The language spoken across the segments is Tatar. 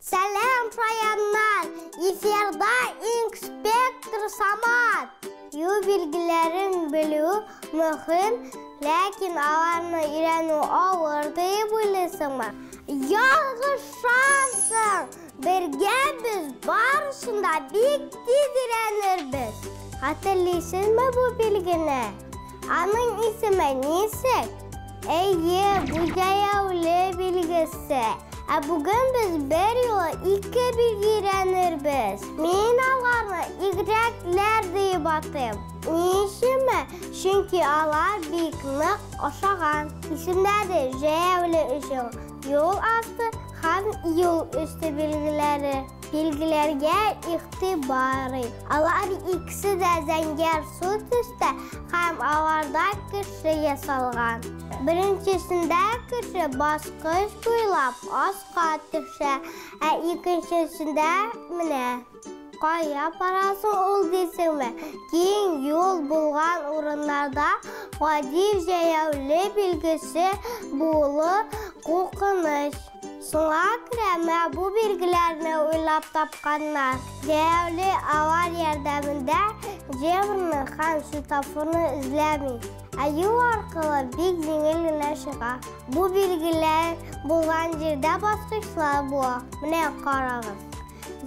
Сәлам, шаяннар! Эфирда инспектор Самат. Юл билгеләрен белү мөһим, ләкин аларны өйрәнү авыр дип уйлыйсыңмы? Ялгышасың! Бергә без барысын да бик тиз өйрәнербез. Хәтерлисезме бу билгене? Аның исеме ничек? Әйе, бу җәяүле билгесе. Ә бүген без бер юлы ике билге өйрәнербез. Мин аларны игрәкләр дип атыйм. Ни өченме? Чөнки алар бик нык ошаган. Исемнәре җәяүле өчен юл асты һәм юл өсте билгеләре. Билгеләргә игътибар ит. Алар икесе дә зәңгәр су төстә һәм аларда кеше ясалган. Беренчесендә кеше баскыч буйлап аска төшә, ә икенчесендә менә. Кая барасың ул дисеңме? Киң юл булган урыннарда гади җәяүле билгесе булу куркыныч. Шуңа күрә менә бу билгеләрне уйлап тапканнар. Җәяүле алар ярдәмендә зебраны һәм светофорны эзләми, ә юл аркылы бик җиңел генә чыга. Бу билгеләр булган җирдә баскычлар була. Менә карагыз.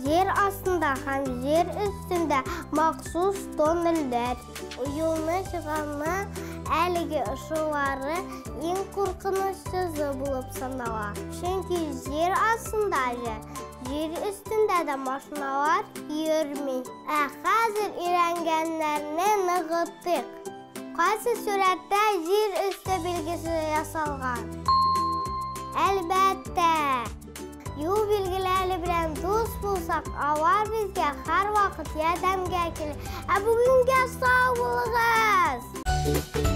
Җир астында һәм җир өстендә махсус тоннельләр. Юлны чыгарны әлеге ышыклары иң куркынычсызы булып санала. Чөнки җир астында да, җир өстендә дә машиналар йөрми. Ә хәзер өйрәнгәннәрне ныгытыйк. Кайсы сурәттә җир өсте билгесе ясалган? Әлбәттә! Юл билгеләре белән дус булсак, алар безгә һәрвакыт ярдәмгә килер. Ә бүгенгә сау булыгыз!